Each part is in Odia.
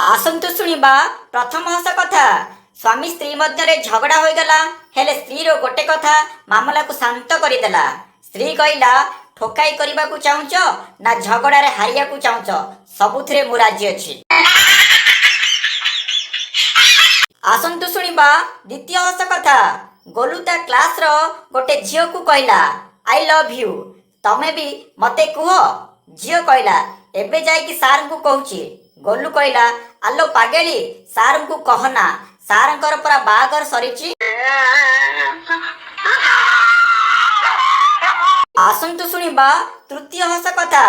ଆସନ୍ତୁ ଶୁଣିବା ପ୍ରଥମ ହସ କଥା। ସ୍ୱାମୀ ସ୍ତ୍ରୀ ମଧ୍ୟରେ ଝଗଡ଼ା ହୋଇଗଲା, ହେଲେ ସ୍ତ୍ରୀର ଗୋଟେ କଥା ମାମଲାକୁ ଶାନ୍ତ କରିଦେଲା। ସ୍ତ୍ରୀ କହିଲା, ଠକାଇ କରିବାକୁ ଚାହୁଁଛ ନା ଝଗଡ଼ାରେ ହାରିବାକୁ ଚାହୁଁଛ, ସବୁଥିରେ ମୁଁ ରାଜି ଅଛି। ଆସନ୍ତୁ ଶୁଣିବା ଦ୍ୱିତୀୟ ହସ କଥା। ଗୋଲୁ ତା କ୍ଲାସର ଗୋଟେ ଝିଅକୁ କହିଲା, I love you, ତମେ ବି ମତେ କୁହ। ଝିଅ କହିଲା, ଏବେ ଯାଇକି ସାରଙ୍କୁ କହୁଛି। ଗୋଲୁ କହିଲା, ଆଲୋ ପାଗେଳି, ସାରଙ୍କୁ କହନା, ସାରଙ୍କର ପରା ବାହାଘର ସରିଛି। ଆସନ୍ତୁ ଶୁଣିବା ତୃତୀୟ ହସ କଥା।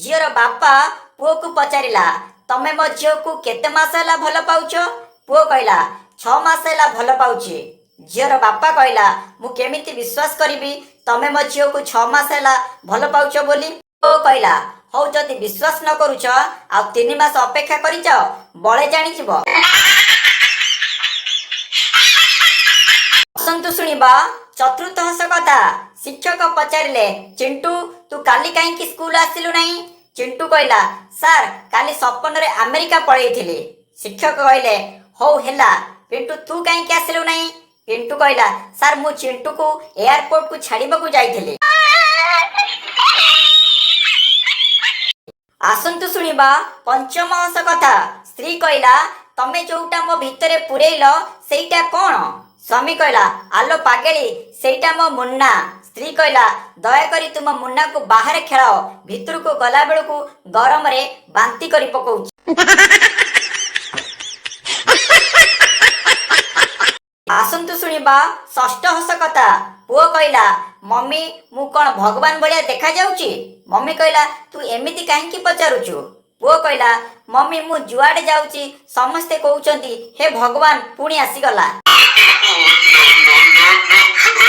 ଝିଅର ବାପା ପୁଅକୁ ପଚାରିଲା, ତମେ ମୋ ଝିଅକୁ କେତେ ମାସ ହେଲା ଭଲ ପାଉଛ? ପୁଅ କହିଲା, 6 ମାସ ହେଲା ଭଲ ପାଉଛି। ଝିଅର ବାପା କହିଲା, ମୁଁ କେମିତି ବିଶ୍ୱାସ କରିବି ତମେ ମୋ ଝିଅକୁ 6 ମାସ ହେଲା ଭଲ ପାଉଛ ବୋଲି? ପୁଅ କହିଲା, ହଉ ଯଦି ବିଶ୍ୱାସ ନ କରୁଛ ଆଉ 3 ମାସ ଅପେକ୍ଷା କରିଯାଅ, ବଳେ ଜାଣିଯିବ। ଆସନ୍ତୁ ଶୁଣିବା ଚତୁର୍ଥ ହସ କଥା। ଶିକ୍ଷକ ପଚାରିଲେ, ଚିଣ୍ଟୁ ତୁ କାଲି କାହିଁକି ସ୍କୁଲ ଆସିଲୁ ନାହିଁ? ଚିଣ୍ଟୁ କହିଲା, ସାର୍ କାଲି ସପନରେ ଆମେରିକା ପଳେଇଥିଲି। ଶିକ୍ଷକ କହିଲେ, ହଉ ହେଲା, ପିଣ୍ଟୁ ତୁ କାହିଁକି ଆସିଲୁ ନାହିଁ? ପିଣ୍ଟୁ କହିଲା, ସାର୍ ମୁଁ ଚିଣ୍ଟୁକୁ ଏୟାରପୋର୍ଟକୁ ଛାଡ଼ିବାକୁ ଯାଇଥିଲି। ଆସନ୍ତୁ ଶୁଣିବା ପଞ୍ଚମ ହସ କଥା। ସ୍ତ୍ରୀ କହିଲା, ତମେ ଯୋଉଟା ମୋ ଭିତରେ ପୁରେଇଲ ସେଇଟା କଣ? ସ୍ୱାମୀ କହିଲା, ଆଲୋ ପାଗେଳି, ସେଇଟା ମୋ ମୁନ୍ନା। ସ୍ତ୍ରୀ କହିଲା, ଦୟାକରି ତୁମ ମୁନ୍ନାକୁ ବାହାରେ ଖେଳାଅ, ଭିତରକୁ ଗଲା ବେଳକୁ ଗରମରେ ବାନ୍ତି କରି ପକଉଛି। ଆସନ୍ତୁ ଶୁଣିବା ଷଷ୍ଠ ହସ କଥା। ପୁଅ କହିଲା, ମମି ମୁଁ କଣ ଭଗବାନ ଭଳିଆ ଦେଖାଯାଉଛି? ମମି କହିଲା, ତୁ ଏମିତି କାହିଁକି ପଚାରୁଛୁ? ପୁଅ କହିଲା, ମମି ମୁଁ ଯୁଆଡେ ଯାଉଛି ସମସ୍ତେ କହୁଛନ୍ତି ହେ ଭଗବାନ ପୁଣି ଆସିଗଲା। No, no, no, no.